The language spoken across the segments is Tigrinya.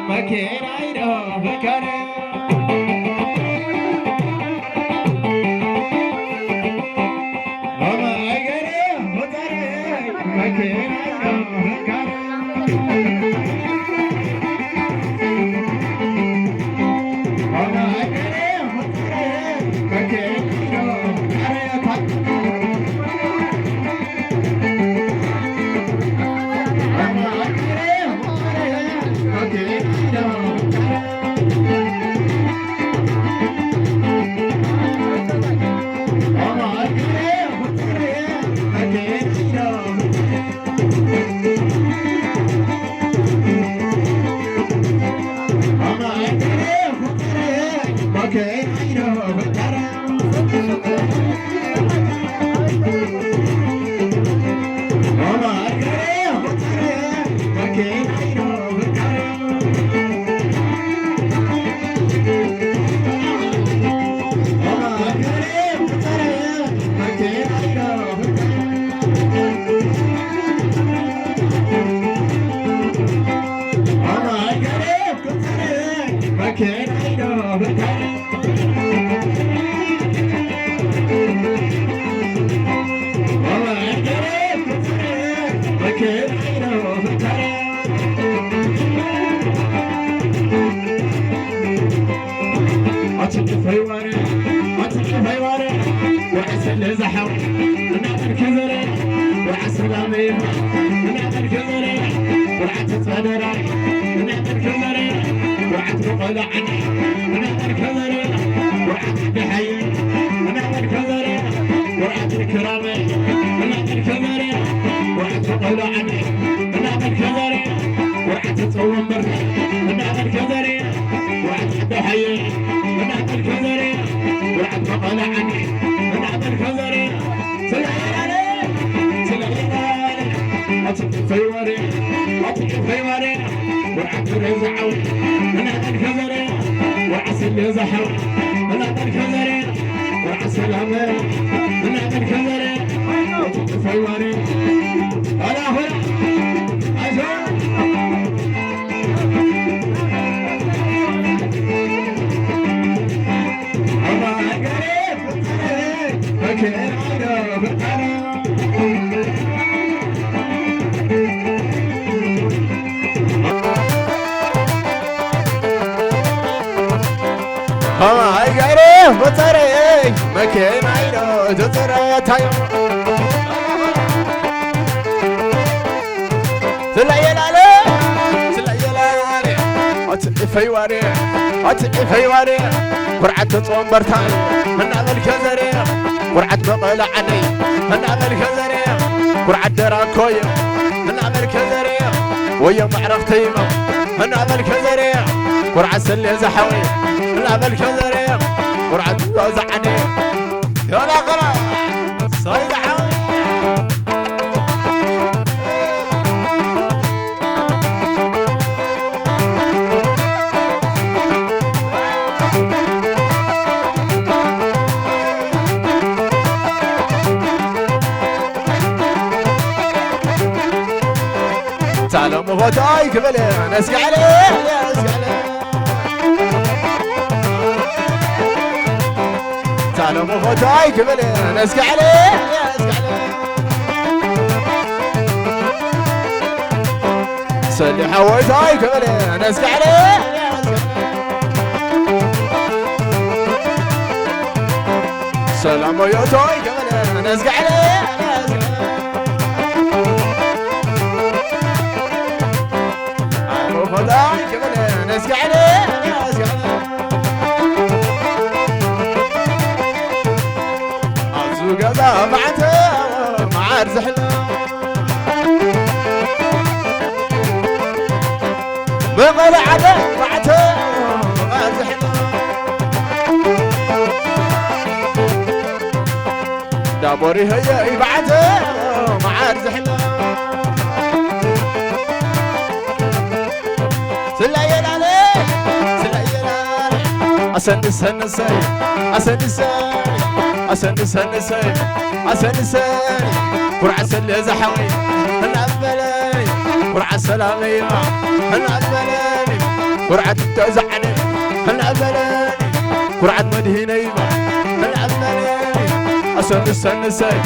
መኪናይ ዶ በካነ? ኦማይ ገሬ፣ ኦማይ ገሬ፣ መኪናይ ዶ በካነ? ኦማይ ገሬ፣ ኸማይ ገይረ መጸረይ መኪናይ ዶ ተጸረታዮ። ስለየላለ ስለየላለ ኣቲ ኢፈይዋሬ ኣቲ ኢፈይዋሬ ኩርዓት ተጾምበርታይ እናበልከ ዘሬ ኩርዓት መቐለ ዓደይ እናበልከ ዘሬ ኩርዓት ደራኮዮ እናበልከ ዘሬ ወዮ መዕረፍተይማ እናበልከ ዘሬ ኩርዓት ሰሌ ዝሓወይ እናበልከ ዘሬ ኩርዓት ዛዓደ ዮላ ኸላ ሳይ ዝሓወይ ሳሎም ኾታይ ክብል ነስጋዕለ ነስጋዕለ ሳሎም ኾታይ ክብል ነስጋዕለ ነስጋዕለ ሰሊሕ ሓወይታይ ክብል ነስጋዕለ ሰላም ወዮቶይ ክብል ነስጋዕለ ኣቦኾታይ ክብል ነስጋዕለ ኣብዚ ገዛ ማዕተ መዓር ዝሕሎ መቐለ ዓደ ማዕተ መዓር ዝሕሎ ዳቦሪ ህየ ይባዕተ መዓር ዝሕሎ ስለየላለ ስለየላለ ኣሰንሰንሰይ ኣሰንሰይ ኣሰንሰንሰይ ኣሰንሰን ኩርዓት ሰለ ዝሓወይ እናበለኒ ኩርዓት ሰላመይማ እናበለኒ ኩርዓት ተዛዕነ እናበለ ኩርዓት መድሂነይ እናበለ ኣሰንሰንሰይ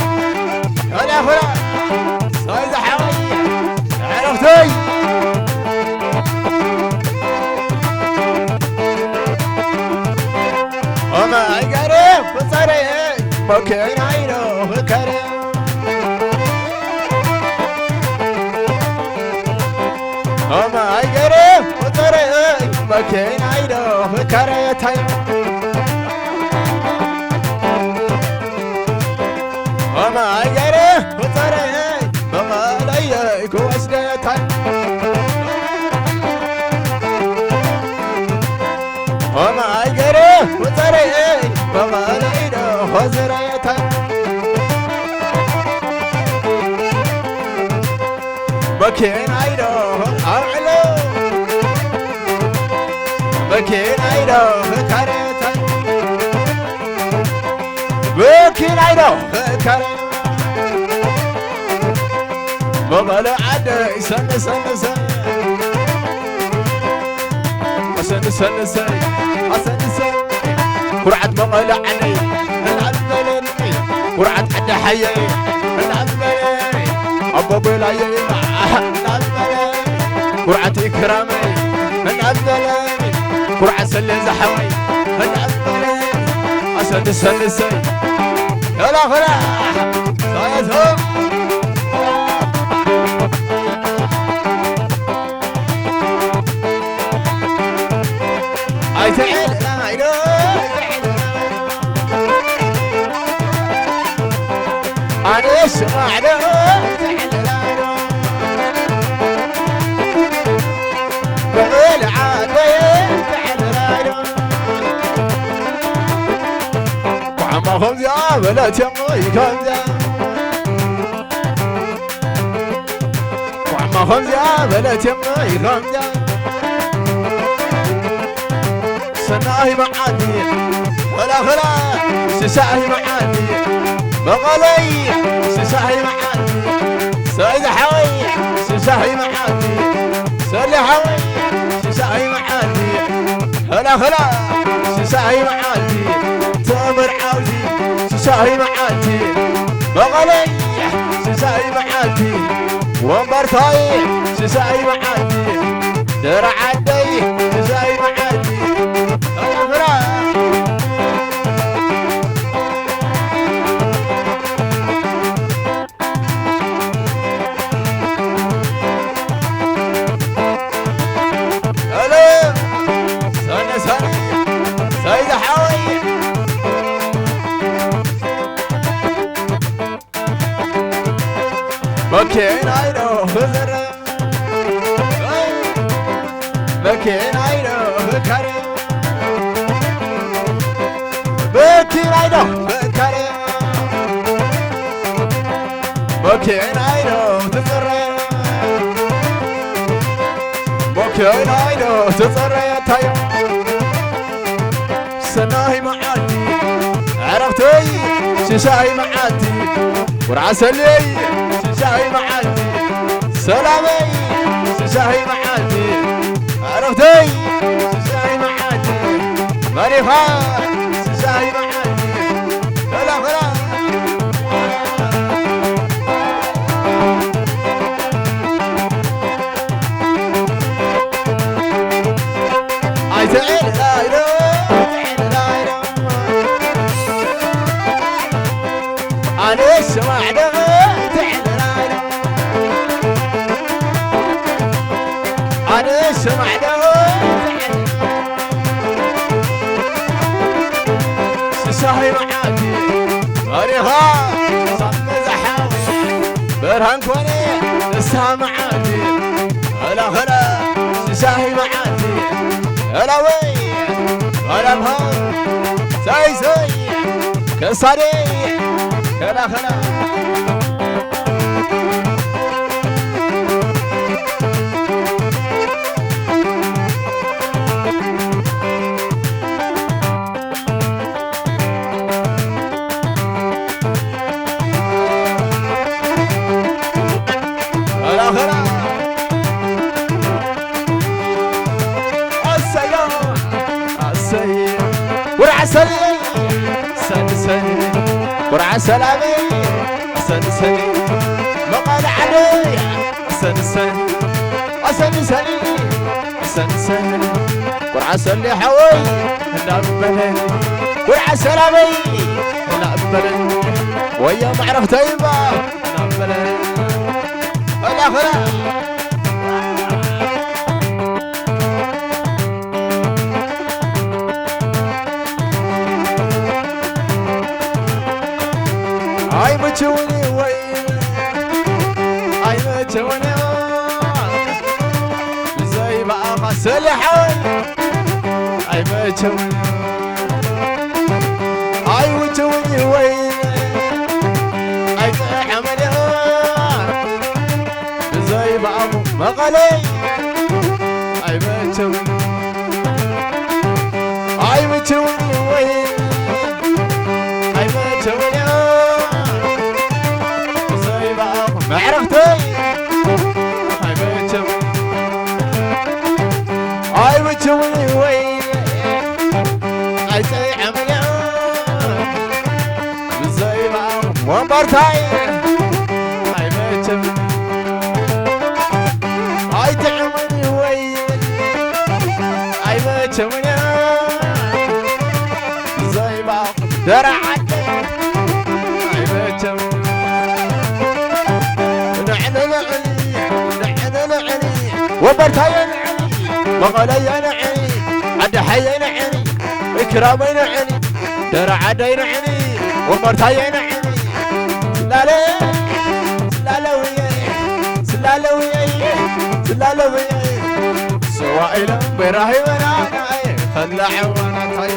ኣላ ኩራ ሳይ ዝሓወይ ዕረፍተይ ኦማ ኣይጋረ ፈጸረ መከናይኖ ፈከረ ኦማ ኣይገረ ፈጸረ መከናይኖ ፈከረ ታይ ኦማ ኣይገረ ፈጸረ መቐለየ ክወስደ ታይ ኦማ ኣይገረ ፈጸረ መቐለየ ኸዘረ ታይ መኪናይዶ ኣውዕሎ መኪናይዶ ፈካረታ መኪናይዶ ፈካረ መቐለ ዓደ ይሰንሰንሰ ኣሰንሰንሰ ኣሰንሰ ኩርዓት መቐለ ዓደይ እናበለኒ ኩርዓት ዓዲ ሓየይ እናበለኒ ኣቦ ቤላየይ እናበለኒ ኩርዓት ኢክራመይ እናበለኒ ኩርዓት ሰሌ ዝሓወይ እናበለኒ ኣሰንሰንሰይ ከላ ከላ ሳያቶም ኣይትዕል ናይዶ ኣነ ስማዕዶ ብዕል ዓደየ ብዕል ናይዶ ኳዕማ ከምዚኣ በለት እሞ ይከምዚኣ ኳዕማ ከምዚኣ በለት እሞ ይኸምዚኣ ሰናይ መዓልቲ ኸላ ኸላ ስሳይ መዓልቲ መቐለይ ስሳይ መዓልቲ ሰይድ ሓወይ ስሳይ መዓልቲ ሰሊ ሓወይ ስሳይ መዓልቲ ኸላ ኸላ ስሳይ መዓልቲ ተምር ዓውዲ ስሳይ መዓልቲ መቐለይ ስሳይ መዓልቲ ወንበርታይ ስሳይ መዓልቲ ደረ ዓደይ ስሳይ መዓልቲ ኸላ ኸላ መኪናይ ዶ ክዝረ መኪናይ ዶ ክካረ መኪናይ ዶ ክካረ መኪናይ ዶ ትፅረ መኪናይ ዶ ትፅረ ታዮ ሰናይ መዓልቲ ዕረፍተይ ሽሻይ መዓልቲ ውርዓሰለይ ሽሻይ መዓልቲ ሰላመይ ሽሻይ መዓልቲ ዕረፍተይ ሽሻይ መዓልቲ መሪኻ ሽሻይ መዓልቲ ፈላፈላ ኣይትዕልላይሎ ኣነ ስማዕዶ ትዕልላይሎ ኣነ ስማዕዶ ትዕልላይሎ ስሳይ መዓልቲ መሪኻ ሳብ መዛሓዊ ብርሃን ኮነ ንስኻ መዓልቲ ኸላ ኸላ ስሳይ መዓልቲ ኸላወይ ኸላምሃ ሳይ ሳይ ከሳደይ ኸላ ኸላ ሰኒ ሰኒ ሰኒ ኩርዓ ሰላመይ ሰኒ ሰኒ መቐለ ዓደይ ሰኒ ሰኒ ኣሰኒ ሰኒ ኣሰኒ ሰኒ ኩርዓ ሰኒ ሓወይ እንዳበለ ኩርዓ ሰላመይ እንዳበለ ወያ ማዕረኽተይባ እንዳበለ ኣላኸራ ኣይመቸውኒ ወይ ኣይመቸውኒ ብዘይ ብኣኻ ሰሊሓወይ ኣይመቸውኒ ኣይውቸውኒ ወይ ኣይጥዕመኒ ብዘይ ብኣኹም መቐለይ ኣይመቸውኒ ኣይምችውኒ ወይ ኣይመቸውኒ ብዘይ ብኣኹም መዕረኽተይ ኣይመቸውኒ ኣይምችውኒ ወይ ኣይፀይዐምኒ ብዘይ ብኣኹም ወንበርታይ ኣይመቸውኒ ኣይጥዕምኒ ወይ ኣይመቸውኒ ብዘይ ብኣኹም ደራ ዓደይ ኣይመቸውኒ ንዕንንዕኒ ንዕንንዕኒ ወንበርታየ ንዕኒ መቐለየ ንዕኒ ዓዲ ሓየ ንዕኒ ክራመይ ንዕኒ ደራ ዓደይ ንዕኒ ወንበርታየ ንዕኒ ስላለ ስላለ ውየ ስላለ ውየ ስላለ ውየ ስዋ ኢለ ቤራ ሂበና ንዓየ ኸላዐ ዋናታይ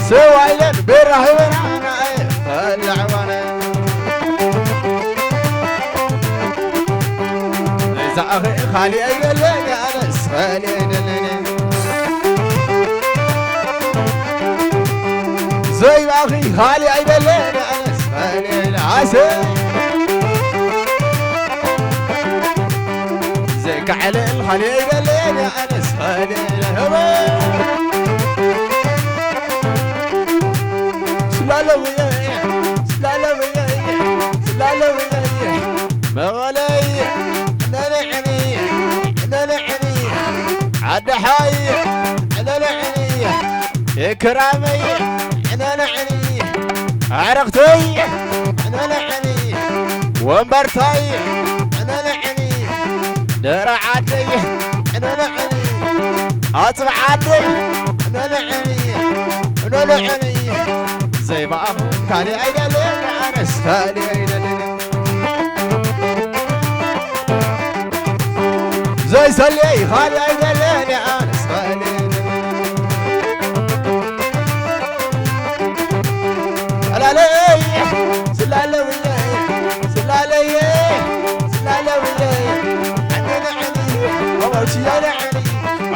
ስዋ ኢለን ቤራ ሂበና ንዓየ ኸላዐ ዋና እዛ ኣኸ ኻሊእ ኣይደለኒ ኣነስ ኻሊእ ኣይደለኒ ዘይባኺ ኻሊእ ኣይደለኒ ኣነስ ኻሊእ ኣይደ ኣሰ ዘይከዓለ ኻሊእ ኣይደለኒ ኣነስ ኻሊእ ኣይደ ህበ ስላለውየ ስላለውየ ስላለውየ መቐለይ ነንዕኒ ነንዕኒ ዓድሓይ ነንዕኒ ክራመይ ነንዕኒ ኣዕረኽተይ ነንዕኒ ወንበርታይ ነንዕኒ ደራ ዓደይ ነንዕኒ ኣፅብ ዓደይ ነንዕኒ ነንዕኒ ዘይበኣኹ ካልእ ኣይደልን ኣነስ ካልእ ኣይደልን ዘይሰልየይ ካልእ ኣይደልን ኣነስ ካልእ ኣይደልን ኣላለይ ስላለውየ ስላለየ ስላለውየ ዕንንዕኒ መሞችየ ንዕኒ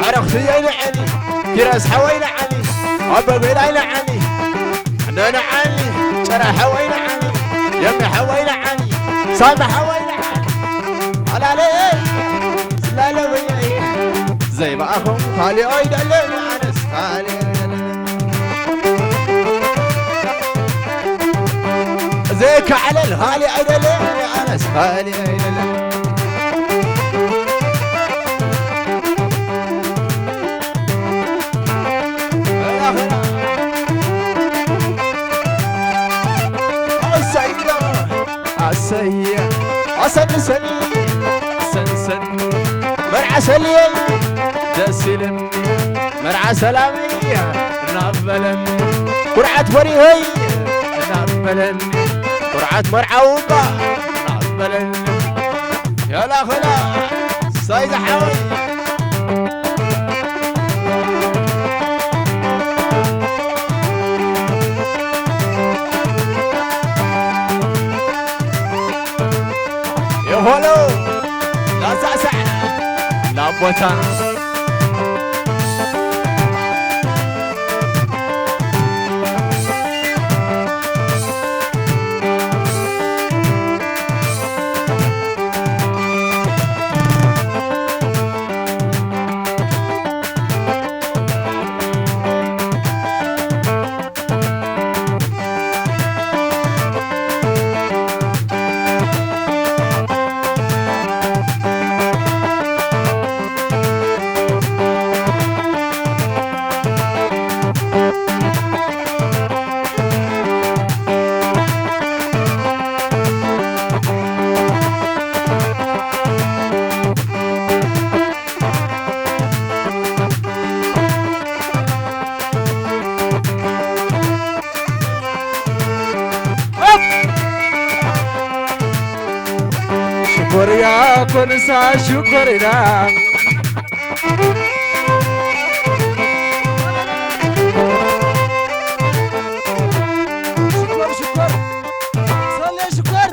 ዕረኽትየ ንዕኒ ኪረስ ሓወይ ንዓኒ ኣበቤላይ ንዓኒ ዕንንዓኒ ጨራ ሓወይ ንዓኒ የሚ ሓወይ ንዓኒ ሳሚ ሓወይ ንዓኒ ኣላለይ ስላለውየ ዘይበኣኹም ካልኦ ይደልን ኣነስ ካልእ ዘይከዓለል ኻሊ ኣይደለ ኣነስ ኻሊ ኣይደለ ኣሰይ ኣሰይ ኣሰንሰኒ ኣሰንሰኒ መርዓ ሰልየይ ደስ ኢልኒ መርዓ ሰላመይ እናበለኒ ኩርዓት በሪሀይ እናበለኒ ኩርዓት መርዓዊ እባ እናበለኒ ያላ ኸላ ሳይ ዝሓወይ የሆሎ ላሳዕሳዕ ላቦታ ንሳ ሽኮሪና። ሽኮር ሽኮር፣ ሰሌ ሽኮር፣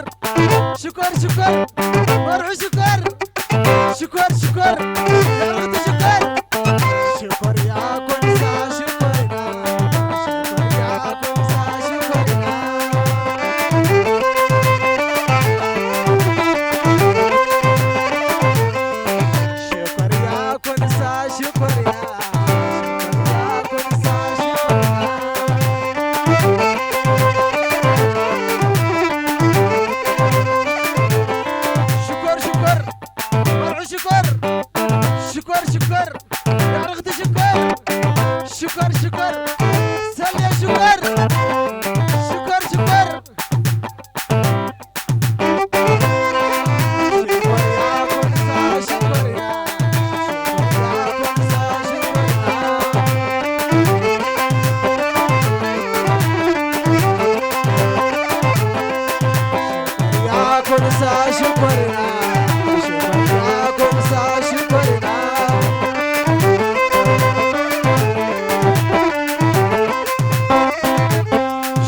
ሽኮር ሽኮር፣ መርዑ ሽኮር፣ ሽኮር ሽኮር፣ ያዕሩኽቲ ሽኮር፣ ሽኮር ያኮንሳ ሽኮሪና፣ ሽኮር ያኮንሳ ሽኮሪና። ሽኮር ያኮንሳ ሽኮሪና፣ ሽኮር ያኮንሳ ሽኮሪና። ሽኮር ሽኮር፣ መርዑ ሽኮር፣ ሽኮር ሽኮር፣ ያዕርኽቲ ሽኮር፣ ሽኮር ሽኮር፣ ሰልየ ሽኮር፣ ሽኮር ሽኮር።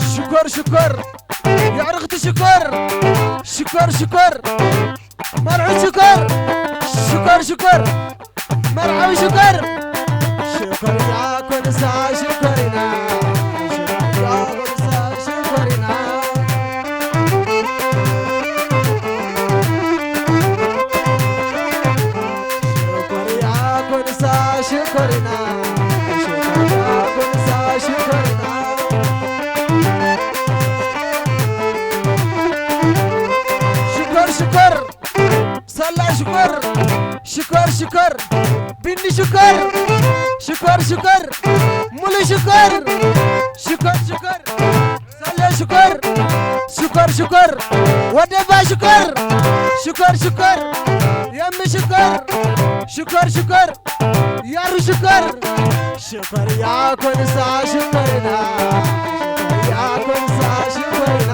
ሽኮር ሽኮር፣ የዕርኽቲ ሽኮር፣ ሽኮር ሽኮር፣ መርዑ ሽኮር፣ ሽኮር ሽኮር፣ መርዓዊ ሽኮር። ሽኮር ያኮንሳ ሽኮሪና፣ ሽኮር ያኮንሳ ሽኮሪና። ሽኮር ያኮንሳ ሽኮሪና፣ ሽኮር ያኮንሳ ሽኮሪና። ሽኮር ሽኮር፣ ሰላ ሽኮር፣ ሽኮር ሽኮር፣ ቢኒ ሽኮር፣ ሽኮር ሽኮር፣ ሙሉ ሽኮር፣ ሽኮር ሽኮር፣ ሰለ ሽኮር፣ ሽኮር ሽኮር፣ ወደባ ሽኮር፣ ሽኮር ሽኮር፣ የሚ ሽኮር፣ ሽኮር ሽኮር፣ ያሩ ሽኮር። ሽኮር ያኮንሳ ሽኮሪና፣ ሽኮር ያኮንሳ ሽኮሪና።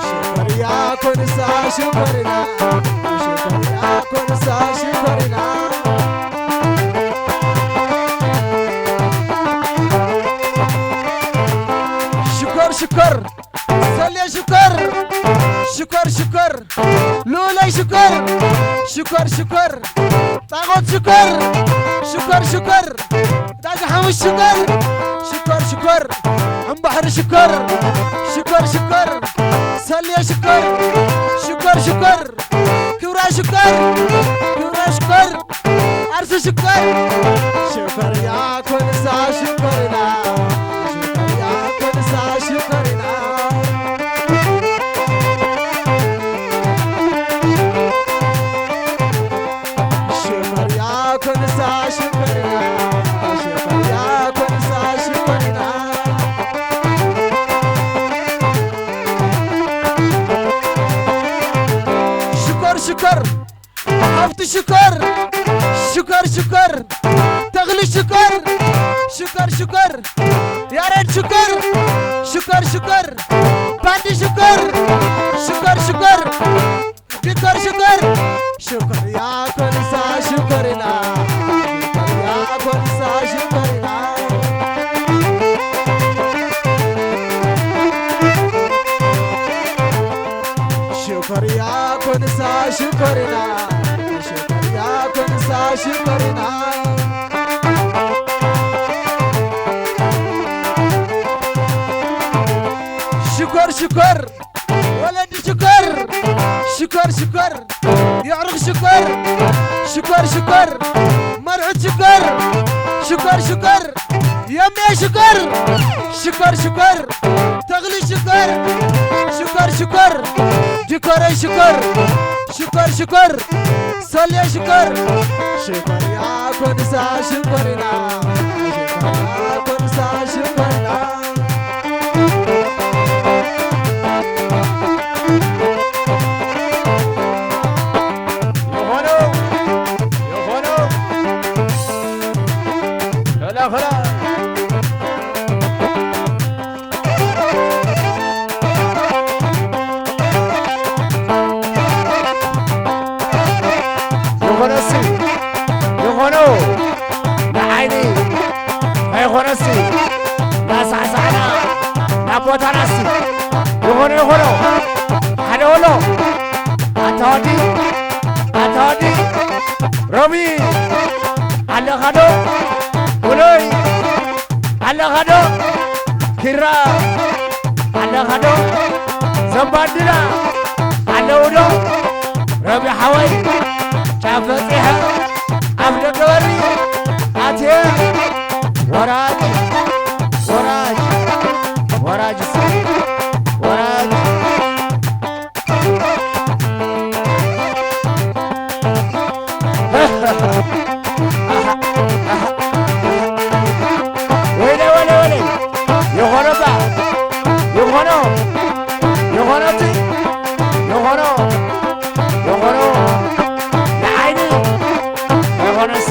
ሽኮር ያኮንሳ ሽኮሪና፣ ሽኮር ያኮንሳ ሽኮሪና። ሽኮር ሽኮር፣ ሰሌ ሽኮር፣ ሽኮር ሽኮር፣ ልኡለይ ሽኮር፣ ሽኮር ሽኮር፣ ጣቖት ሽኮር፣ ሽኮር ሽኮር፣ ዳጋ ሓሙስ ሽኮር፣ ሽኮር ሽኮር፣ እምባሕሪ ሽኮር፣ ሽኮር ሽኮር፣ ሰሌ ሽኮር፣ ሽኮር ሽኮር፣ ክብራ ሽኮር፣ ክብራ ሽኮር፣ ኣርሲ ሽኮር። ሽኮር ያኮንሳ ሽኮሪና፣ ሽኮር ያኮንሳ ሽኮሪና። ሽኮር ያኮንሳ ሽኮሪና፣ ሽኮር ያኮንሳ ሽኮሪና። ሽኮር ሽኮር፣ ሃብቲ ሽኮር፣ ሽኮር ሽኮር፣ ተኽሊ ሽኮር፣ ሽኮር ሽኮር፣ ያሬድ ሽኮር፣ ሽኮር ሽኮር፣ ባንዲ ሽኮር፣ ሽኮር ሽኮር፣ ዲኮር ሽኮር። ሽኮር ያኮንሳ ሽኮሪና፣ ሽኮር ያኮንሳ ሽኮሪና። ሽኮር ያኮንሳ ሽኮሪና፣ ሽኮር ያኮንሳ ሽኮሪና። ሽኮር ሽኮር፣ ወለዲ ሽኮር፣ ሽኮር ሽኮር፣ የዕሩኽ ሽኮር፣ ሽኮር ሽኮር፣ መርዑት ሽኮር፣ ሽኮር ሽኮር፣ የሜ ሽኮር፣ ሽኮር ሽኮር፣ ተኽሊ ሽኮር፣ ሽኮር ሽኮር፣ ዲኮረይ ሽኮር፣ ሽኮር ሽኮር፣ ሰሌ ሽኮር። ሽኮር ያኮንሳ ሽኮሪና፣ ሽኮር ያኮንሳ ሽኮሪና። የሆነው የሆነው ኸላ ኸላ። ይኾኖ ይኾኖ ሓደ ወሎ ኣታ ወዲ ኣታ ወዲ ሮቢ ኣለኻ ዶ ውሎይ ኣለኻ ዶ ኪራ ኣለኻ ዶ ዘምባድላ ኣለዉ ዶ ረቢ ሓወይ ጫፍ በፂሐ ኣፍ ደገ በሪ ኣትየ ወራጅ ወራጅ ወራጅ ወራጅ ወይለ ወለ ወለ የኾነባ የኾኖ የኾኖቲ የኾኖ የኾኖ ንዓይኒ የኾነሲ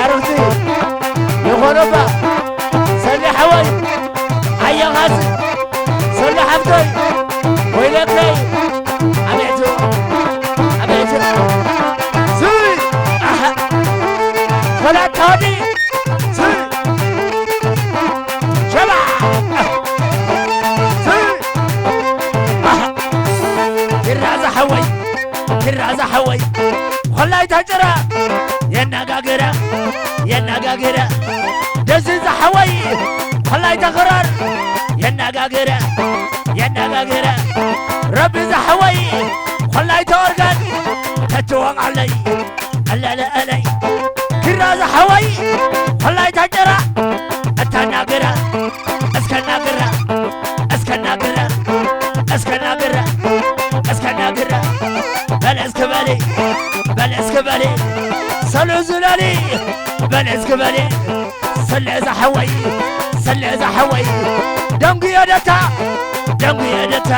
ኣርኽቲ የኾነባ ሰሊ ሓወይ ኣየኻሲ ሰሊ ሓፍተይ ወይለከይ ኣቤት ኣቤት ስይ ኣሓ ፈላታኒ ስይ ሸባ ስይ ኣሓ ኪራ ዝሓወይ ኪራ ዝሓወይ ኾላይ ታጭራ የናጋግረ የናጋግረ ደዚ ዝሓወይ ኾላይ ተኽራር የናጋግረ የናጋግረ ረቢ ዝሓወይ ኾላይ ተወርጋን ተትወቃለይ ኣለለኣለይ ኪራ ዝሓወይ ኾላይ ታጭራ እታናግረ እስከናግረ እስከናግረ እስከናግረ እስከናግረ በል እስኪ በሊ በል እስኪ በሊ ሰሉ ዝለሊ በል እስኪ በሊ ሰለ እዛ ሓወይ ሰለ እዛ ሓወይ ደንጉዮ ደታ ደንጉዮ ደታ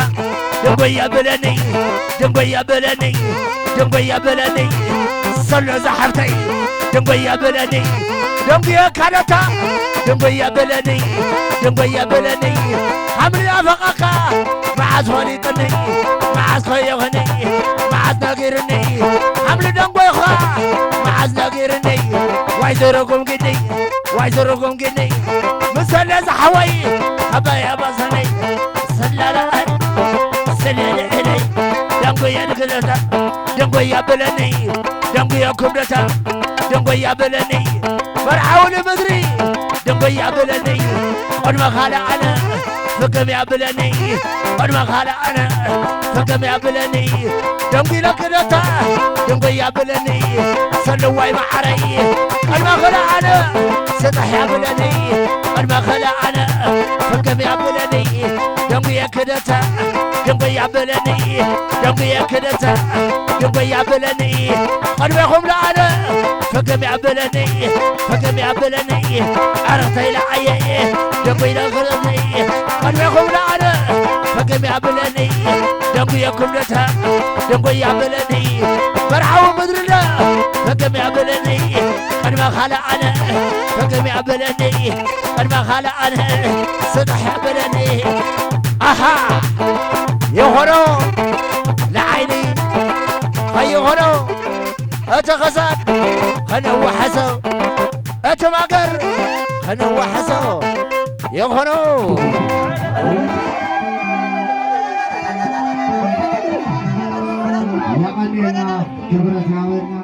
ደንጎየ ብለኒ ደንጎየ ብለኒ ደንጎየ ብለኒ ሰሎ እዛ ሓብተይ ደንጎየ ብለኒ ደንጉየ ካደታ ደንጎየ ብለኒ ደንጎየ ብለኒ ሓምሊ ኣፈቐካ መዓዝ ፈሊጥኒ መዓዝ ከየኽኒ መዓዝ ነጊርኒ ሓምሊ ደንጎይኻ መዓዝ ነጊርኒ ዋይ ዘረጎም ግዲ ዋይ ዘረጎም ግዲ ምሰለ ዝሓወይ ኣባይ ኣባሰነይ ሰላላኣይ ሰለልዕለይ ደንጎየ ንክለታ ደንጎያ በለኒ ደንጎየ ክብደታ ደንጎያ በለኒ መርዓዊ ንምድሪ ደንጎያ በለኒ ቅድመ ካልእ ኣነ ፍክም ያብለኒ ቅድመ ካልእ ኣነ ፍክም ያብለኒ ደንጉ ኢለ ክደታ ደንጎይ ያብለኒ ሰልዋይ መዓረይ ቅድመ ካልእ ኣነ ስጥሕ ያብለኒ ቅድመ ካልእ ኣነ ፍክም ያብለኒ ደንጉየ ክደታ ደንጎይ ያብለኒ ደንጉየ ክደታ ደንጎይ ያብለኒ ቅድሜኹም ለኣነ ፍክም ያብለኒ ፍክም ያብለኒ ኣረተይ ለዓየ ደንጎይ ለኽረኒ ቅድሜኹም ለኣነ ፈገም ያብለኒ ደንጉየ ኩምነታ ደንጎይ ያብለኒ መርዓዊ ምድርለ ፈገም ያብለኒ ቅድመ ካልእ ኣነ ፈገም ያብለኒ ቅድመ ካልእ ኣነ ስጥሕ ያብለኒ ኣሃ የኾኖ ንዓይኒ ኸይኾኖ እቲ ኸሳድ ኸነዋሕሶ እቲ ማገር ኸነዋሕሶ የኾኖ የቐንየልና ክብረት ያብን